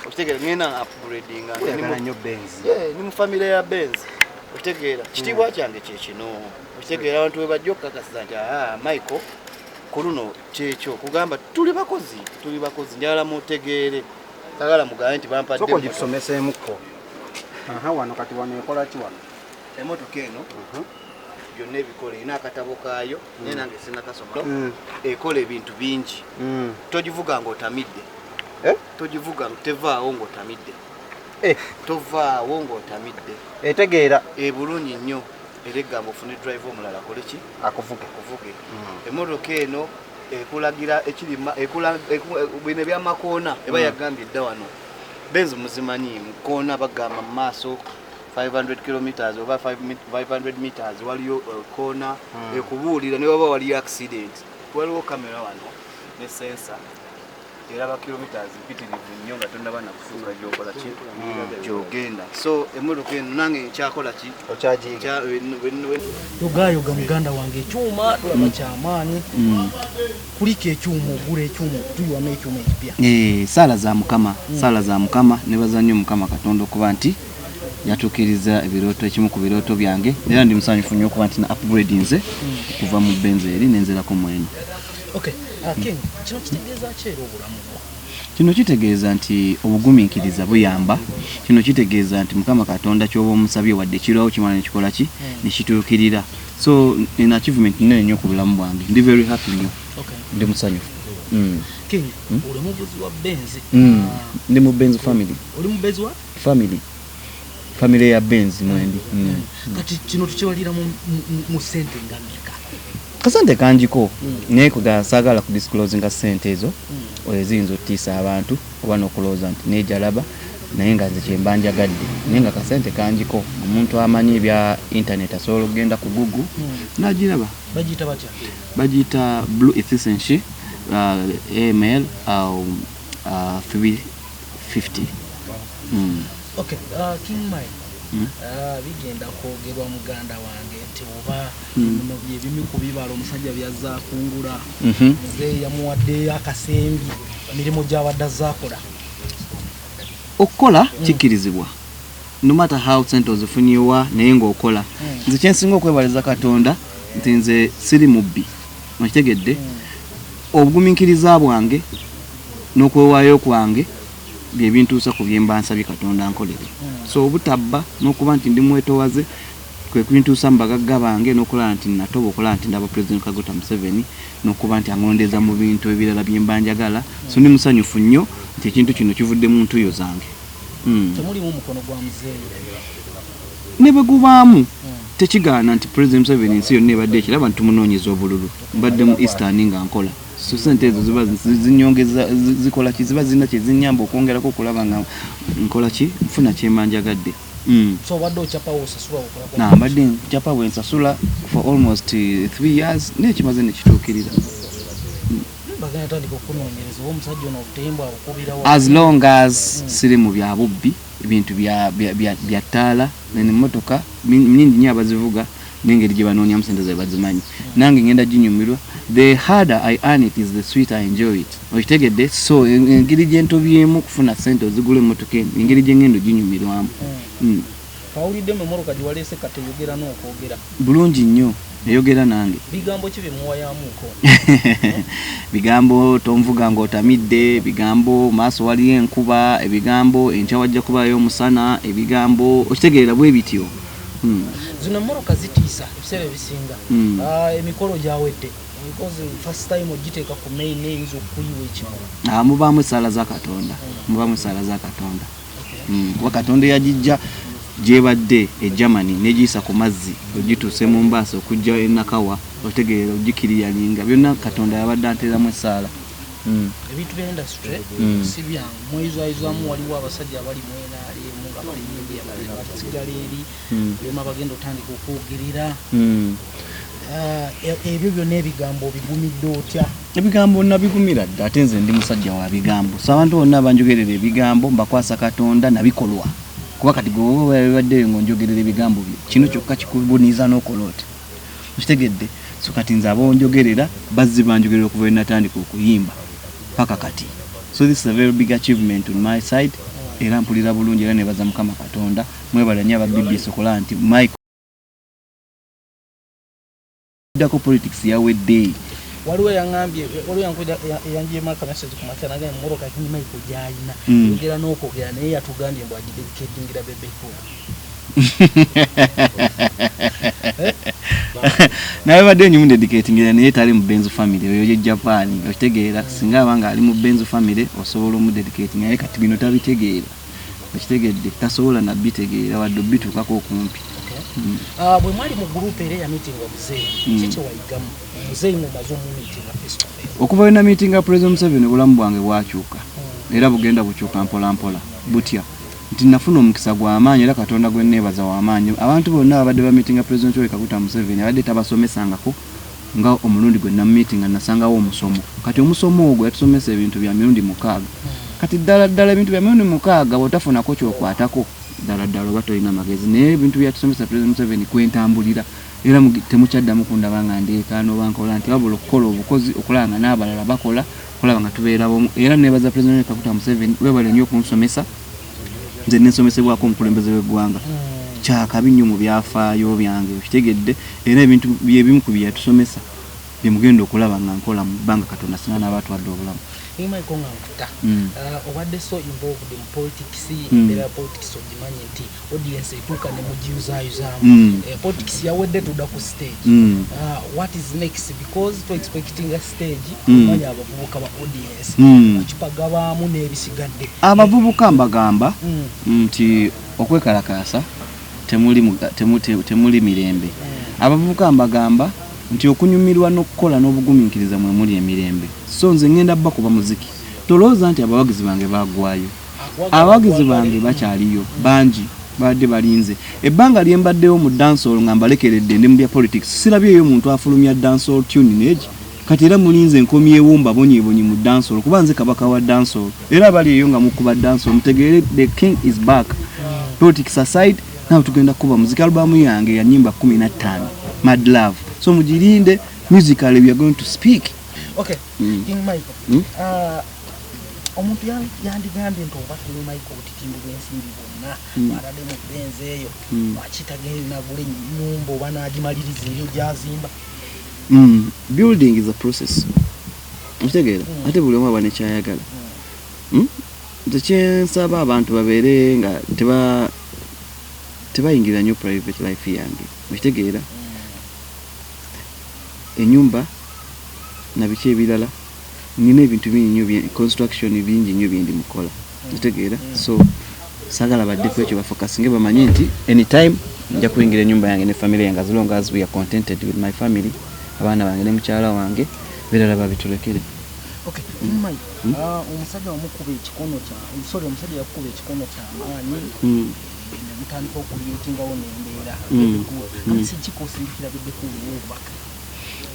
Okitegeera, ngenda upgradinga. Nze Oyagala nnyo Benz. Yeah, ni mu famire ya Benz. Okitegeera, kitiibwa kyange kyekino. Okitegeera, abantu we bajja okukakasiza nti aa Michael ku luno kyekyo kugamba tuli bakozi, tuli bakozi. Njagala mutegeere, sagala mugambe nti bampadde Sooka emmotoka. Ogitusomeseemukko. Aha, wano kati wano ekola ki wano? Emmotoka eno byonna ebikola, erina akatabo kaayo, naye nange sinakasoma. Ekola ebintu bingi. Togivuga ng'otamidde. Eh? Togivuga, tevaawo ng'otamidde. Eh. Tovaawo ng'otamidde. Etegeera. Ebulungi nnyo, era egamba ofune driver omulala akole ki? Akuvuge. Akuvuge. Emmotoka eno ekulagira ekirima, bino ebyamakoona eba yagambye edda wano. Benz muzimanyi, mukoona bagamba mu maaso 500 kilometers oba 500 meters waliyo koona, ekubuulira ne waba waliyo accident. Waliwo kamera wano ne sensor eraba kilometers mpitirivu nnyo nga tonnaba nakutuuka gyokola ki, gyogenda. So emmotoka eno nange nkyakola ki? Okyagiyiga. Yogayoga muganda wange, ekyuma tulaba kyamaanyi. Kuliko ekyuma, ogula ekyuma okutuyiwamu ekyuma ekipya. Eh, saala za Mukama, saala za Mukama. Nebaza nnyo Mukama Katonda okuba nti yatuukiriza ebirooto, ekimu ku birooto byange, era ndi musanyufu nnyo okuba nti na upgrade nze okuva mu Benz eri nenzerako mweno. Okay, King, kino kitegeeza ki era obulamu bwo? Kino kitegeeza nti obugumiikiriza buyamba. Kino kitegeeza nti Mukama Katonda kyoba omusabye, wadde kirwawo, kimala nekikola ki, nekituukirira. So an achievement nene nnyo ku bulamu bwange. Ndi very happy nnyo. Ndi musanyufu. King, oli muvuzi wa Benz. Ndi mu Benz family. Oli mu Benz wa Family, family ya Benz mwendi. Kati kino tukibalira mu sente nga mmeka? Kasente kangiko, naye kuga saagala ku disclosinga sente ezo eziyinza okutiisa abantu oba n'okulowooza nti nejalaba, naye nga nze kyemba njagadde. Naye nga kasente kangiko, omuntu amanyi ebya internet asobola okugenda ku Google n'agiraba. Bagiyita batya? Bagiyita Blue Efficiency AML 350. Okay, King Mike, bigenda kwogerwa muganda wange nti oba bino byebimu ku bibala omusajja byazza akungula. Nze yamuwaddeyo akasembi emirimu gy'abadde azaakola. Okukola kikkirizibwa no matter how sente ozifunyewa, naye ng'okola. Nze kyensinga okwebaliza Katonda nti nze siri mubbi, okitegedde? Obugumiikiriza bwange n'okwewaayo kwange bye bintuusa ku byemba nsabye Katonda nkolere. So obutabba n'okuba nti ndi mwetowaze kwe kuntuusa mu bagagga bange, n'okulaba nti natoba okulaba nti ndaba President Kaguta Museveni, n'okuba nti angondeza mu bintu ebirala bye mba njagala. So ndi musanyufu nnyo nti ekintu kino kivudde mu ntuuyo zange. Temulimu mukono gwa muzeeyi? Ne bwe gubaamu, tekigaana nti President Museveni ensi yonna ebadde ekiraba nti tumunoonyeza obululu. Mbadde mu Eastern nga nkola, so sente ezo ziba zinyongeza, zikola ki, ziba zirina kyezinyamba okwongerako okulaba nga nkola ki, nfuna kyemba njagadde. So obadde okyapawo osasula okola? Na mbadde nkyapa bwe nsasula for almost 3 years, naye kimaze nekituukirira. Bagenda tandika okunoonyereza oba omusajja ono obutembwa abukubirawo. As long as siri mu bya bubbi, ebintu bya ttaala emmotoka nyingi nnyo abazivuga n'engeri gye banoonyamu sente zabe bazimanyi. Nange ngenda ginyumirwa. The harder I earn it is the sweeter I enjoy it, okitegedde? So engeri gye ntobyemu okufuna sente ozigula emmotoka eno, engeri gye ngenda oginyumirwamu. Twawulidde mu emmotoka gye waleese kati eyogera n'okwogera. Bulungi nnyo, eyogera nange. Bigambo ki byemuwayamuuko? Bigambo tonvuga ng'otamidde, bigambo maaso waliyo enkuba, ebigambo enkya wajja kubaayo omusana, ebigambo okitegeera bwe bityo. Zino emmotoka zitiisa ebiseera ebisinga. Ah, emikolo gyawedde because first time ogiteeka ku main eyinza okukuyiwa ekigwo. Ah, mubaamu esaala za Katonda, mubaamu esaala za Katonda. Kuba Katonda eyagijja gyebadde e Germany negiyisa ku mazzi ogituuse mu Mombasa okujja e Nakawa, otegeera, ogikiriyalinga byonna, Katonda yabadde anteeramu esaala. Ebintu bya industry si byangu, mweyuzayuzamu. Waliwo abasajja abali mu NRM nga bali media basigala eri byoma bagenda otandika okwogerera. Ah, ebyo byonna ebigambo obigumidde otya? Ebigambo nabigumira dda, ate nze ndi musajja wa bigambo. So abantu bonna abanjogerera ebigambo mbakwasa Katonda nabikolwa, kuba kati gwe bibaddeyo ngaonjogerera ebigambo byo, kino kyokka kikubuniza n'okola oti, okitegedde? So kati nze abonjogerera bazzi banjogerera okuva lwe natandika okuyimba paka kati. So this is a very big achievement on my side. Era mpulira bulungi era nebaza Mukama Katonda. Mwebale nnyo aba BBS okulaba nti Mike ddako politics yawedde. Waliwo eyaŋambye, waliwo eyanjiyemu aka message ku makya nagambye emmotoka King Michael gy'alina yogera n'okwogera, naye yatugambye mbu agidedicatingira Bebe Cool. Naye badde nyimudedicatingira, naye tali mu Benz family, oyo ye Japan, okitegeera? Singa aba nga ali mu Benz family osobola omudedicating, naye kati bino tabitegeera, okitegedde? Tasobola nabitegeera wadde obituukako okumpi. Ah, bwe mwali mu group era eya meeting omuzeeyi, ki kye wayigamu omuzeeyi ng'omaze omumeetinga face to face? Okuva lwe namiitinga President Museveni, obulamu bwange bwakyuka era bugenda bukyuka mpola mpola. Butya? Nti nafuna omukisa gw'amaanyi era Katonda gwe neebaza w'amaanyi. Abantu bonna abadde bamiitinga President Yoweri Kaguta Museveni, abadde tabasomesangako nga omulundi gwe namumiitinga. Nasangawo omusomo. Kati omusomo ogwo yatusomesa ebintu bya mirundi 6. Kati ddala ddala ebintu bya mirundi 6 bw'otafunako kyokwatako, ddala ddala oba tolina magezi. Naye ebintu byatusomesa President Museveni kwentambulira, era temukyaddamu kundaba nga ndeekaana oba nkola nti, wabula okukola obukozi okulaba nga n'abalala bakola, okulaba nga tubeera bomu. Era nebaza President Yoweri Kaguta Museveni, webale nnyo okunsomesa. Nze nensomesebwako omukulembeze w'eggwanga, kyakabi nnyo mu byafaayo byange, okitegedde? Era ebintu byebimu ku bye yatusomesa bye mugenda okulaba nga nkola mu bbanga Katonda singa n'aba atwadde obulamu. King Michael, nga nkuta, obadde so involved mu politics, embeera ya politics ogimanyi nti audience etuuka ne mugiyuzaayuzaamu. Politics yawedde, tudda ku stage. What is next? Because to expecting a stage, omanyi abavubuka ba audience, amacupa gabaamu n'ebisigadde. Abavubuka mbagamba nti okwekalakaasa temuli temuli mirembe. Abavubuka mbagamba nti okunyumirwa n'okukola n'obugumiikiriza mwe muli emirembe. So nze ngenda bakuba muziki. Tolowooza nti abawagizi bange baggwayo. Abawagizi bange bakyaliyo bangi, babadde balinze. Ebbanga lye mbaddewo mu dancehall nga mbalekeredde ndi mu bya politics, sirabyeyo muntu afulumya dancehall tune negi. Kati era mulinze nkomyewo mbabonyeebonye mu dancehall, kuba nze kabaka wa dancehall. Era abali eyo nga mukuba dancehall, mutegeere the king is back. Politics aside, nawe tugenda kukuba muziki. Albamu yange ya nyimba 15, Mad Love, so mugirinde. Musically we are going to speak. Okay. King Michael, omuntu yandigambye nti oba King Michael obutitimbi bw'ensimbi bwonna bw'atadde mu Benz eyo, lwaki tagenda nagula ennyumba oba n'agimaliriza eyo gy'azimba? Building is a process, okitegeera? Ate buli omu aba nekyayagala. Nze kyensaba abantu babeere nga tebayingira nnyo private life yange, okitegeera? Enyumba na biki ebirala, nina ebintu bingi nnyo, construction bingi nnyo byendi mukola, okitegeera? So saagala baddeko ekyo, bafocusinge, bamanye nti anytime nja kuyingira enyumba yange ne family yange. As long as we are contented with my family, abaana bange ne mukyala wange, birala babitulekere. Okay, King Mike, omusajja wamukuba ekikono kya, sorry, omusajja yakukuba ekikono kyamaanyi, ne mutandika okucreatingawo n'embeera. Bebe Cool kamisi kikosindikira Bebe Cool obubaka?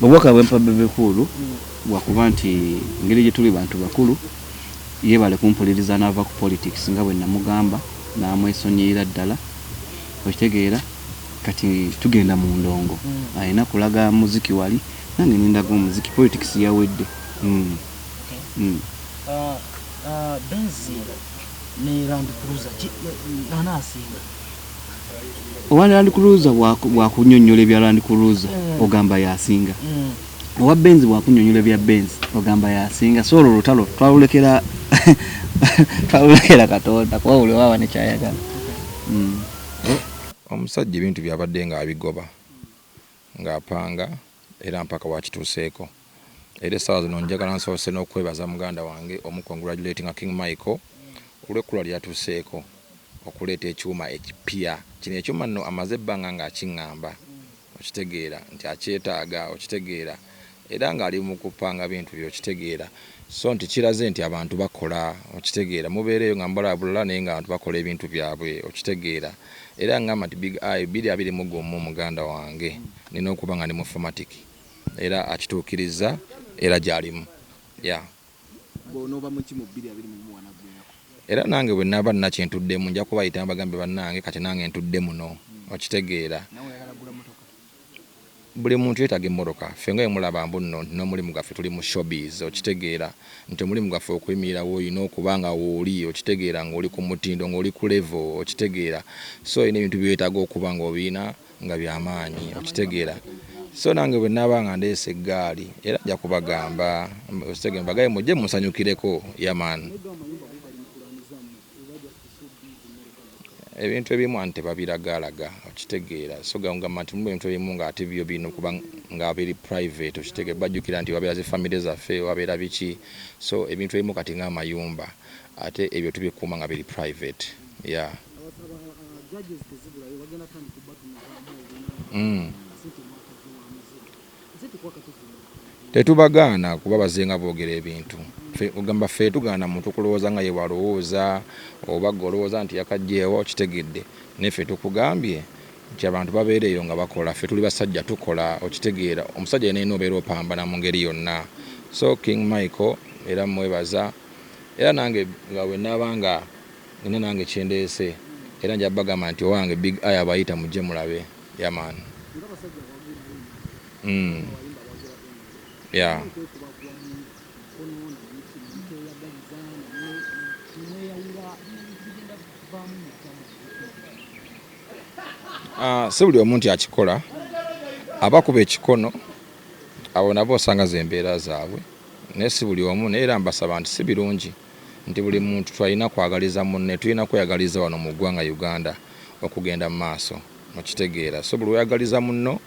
Obubaka bwempa Bebe Cool bwakuba nti engeri gye tuli bantu bakulu, yeebale kumpuliriza n'ava ku politics nga bwe namugamba, n'amwesonyiyira ddala, okitegeera? Kati tugenda mu ndongo. Alina kulaga muziki wali, nange nindaga omuziki. Politics yawedde. Benz ne Land Cruiser, ani asinga? Owa Land Cruiser bwakunyonnyola ebya Land Cruiser, ogamba yasinga. Owa Benz bwakunyonnyola ebya Benz, ogamba yasinga. So olwo olutalo twalulekera Katonda, kuba buli waba nekyayagala. Omusajja ebintu byabadde ng'abigoba ng'apanga era mpaka wakituuseeko. Era essaawa zino njagala nsoose n'okwebaza muganda wange omucongratulatinga King Michael olw'ekkula lyatuuseeko okuleeta ekyuma ekipya kino. Ekyuma nno amaze ebbanga ng'akiŋŋamba, okitegeera, nti akyetaaga, okitegeera, era ng'ali mu kupanga bintu bye, okitegeera. So nti kiraze nti abantu bakola, okitegeera, mubeereeyo nga mubalaba bulala, naye nga abantu bakola ebintu byabwe, okitegeera. Era ngamba nti Big Eye 2021, muganda wange, nina okuba nga ndi mu 4Matic, era akituukiriza era gy'alimu ya. Bw'onooba muki mu 2021 wanaggwerako? Era nange bwe naaba nina kyentuddemu, nja kubayita mbagambe, bannange, kati nange ntudde muno, okitegeera. Nawe oyagala gula motoka? Buli muntu yeetaaga emmotoka. Ffe nga emulaba mbu nno nti n'omulimu gwaffe tuli mu showbiz, okitegeera nti omulimu gwaffe okuyimirirawo olina okuba nga wooli, okitegeera ng'oli ku mutindo, ng'oli ku level, okitegeera. So olina ebintu byetaaga okuba ng'obirina nga byamaanyi, okitegeera. So nange bwe naaba nga ndeese eggaali era nja kubagamba, okitegeera, mbagaye mujje munsanyukireko. Yeah man, ebintu ebimu anti tebabiragalaga, okitegeera. So gamba nti mu ebintu ebimu ng'ate byo birina okuba nga biri private, okitegeera. Bajjukira nti wabeera zi family zaffe, wabeera biki. So ebintu ebimu kati ng'amayumba ate ebyo tubikuuma nga biri private, yeah. Judges tezibulayo, bagenda tandika obatunuzaamu sente mwakazi wa muziro sente kwakati zino. Tetubagaana kuba baze nga boogera ebintu. Ogamba ffe tugaana muntu kulowooza nga ye bwalowooza oba gwe olowooza nti yakajjeewo, okitegedde. Naye ffe tukugambye nti abantu babeera eyo nga bakola. Ffe tuli basajja, tukola, okitegeera. Omusajja yenna yina obeera opambana mu ngeri yonna. So King Michael era mwebaza, era nange nga bwe naaba nga nina nange kyendeese era nja bagamba nti owange Big Eye abayita mujje mulabe. Yeah man. Nga basajja abawagira abayimba abawagira kwekubagwa mu kono nemuteyagaliza nemweyawula, bigenda kuvaamu mutya mu Ah, si buli omu nti akikola. Abakuba ekikono abo nabo osanga zembeera zaabwe, naye si buli omu. Naye era mbasaba nti si birungi nti buli muntu twalina kwagaliza munne, tulina kweyagaliza wano mu ggwanga Uganda okugenda mu maaso, okitegeera. So buli weyagaliza munno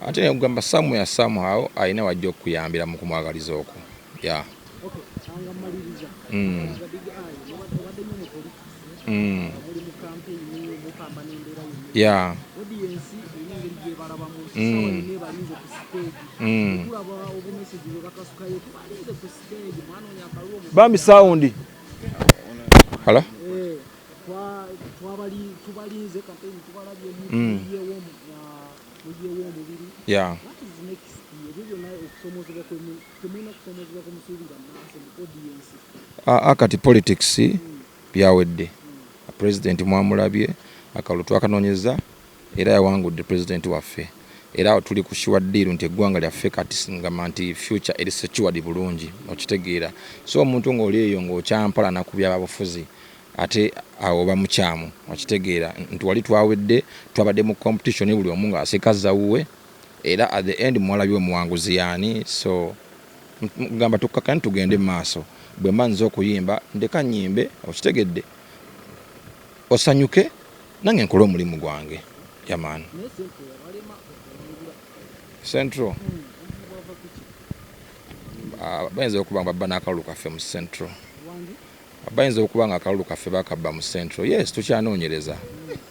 ate ogamba somewhere somehow alina wajja okukuyambira mu kumwagaliza okwo, yeah. Okay, nga mmaliriza, nga Big Eye obadde nnyo mu politics, muli mu campaign, mupambana embeera yonna, audience erina engeri gyebalabamu, sawa yonna ebalinze ku stage, tulaba obumessage bwe bakasukayo, tubalinze ku stage, mwanoonya akalulu. Bambi sound. Hello? Eh, tubalinze campaign, tubalabye, muyewo muyewo omubiri. What is next? Ebyo byonna okusomoozebwa temulina kusomoozebwa kwemusuubira mu maaso mu audience? Ah, kati politics byawedde. President mwamulabye, akalulu twakanoonyeza era yawangudde president waffe. Era awo tuli ku sure deal nti eggwanga lyaffe kati ngamba nti future eri secured bulungi, okitegeera. So omuntu ng'oli eyo ng'okyampalana ku byababufuzi ate awo oba mukyamu, okitegeera nti wali twawedde, twabadde mu competition, buli omu ng'asika wuwe, era at the end mwalabye omuwanguzi yaani. So gamba tukkakane tugende mu maaso. Bwe mba nze okuyimba ndeka nnyimbe, okitegedde, osanyuke nange nkole omulimu gwange. Yeah man. Naye Central yabalema okuwangula. Central? Obuzibu bwava kuki? Ah, bayinza okuba nga babba n'akalulu kaffe mu Central. Wange? Bayinza okuba nga akalulu kaffe bakabba mu Central. Yes, tukyanoonyereza.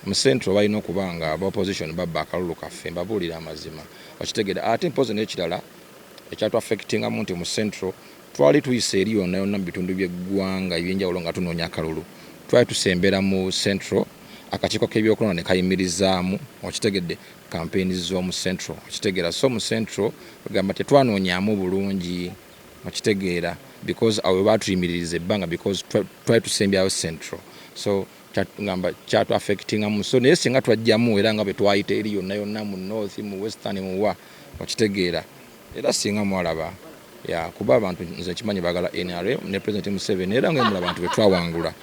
Mu Central balina okuba nga aba opposition babba akalulu kaffe, mbabuulira amazima, okitegedde. Ate mpozi n'ekirala ekyatu affectingamu nti mu Central twali tuyise eri yonna yonna mu bitundu by'eggwanga ebyenjawulo nga tunoonya akalulu, twali tusembera mu Central, akakiiko k'ebyokulonda ne kayimirizaamu, okitegedde, campaigns z'omu Central, okitegeera. So mu Central gamba tetwanoonyamu bulungi, okitegeera, because awo batuyimiririza ebbanga because twali tusembyayo Central. So ngamba kyatu affectingamu. So naye singa twajjamu era nga bwe twayita eri yonna yonna mu North, mu Western, muwa, okitegeera, era singa mwalaba ya kuba abantu nze nkimanyi baagala NRM ne President Museveni, era nga mulaba abantu bwe twawangula.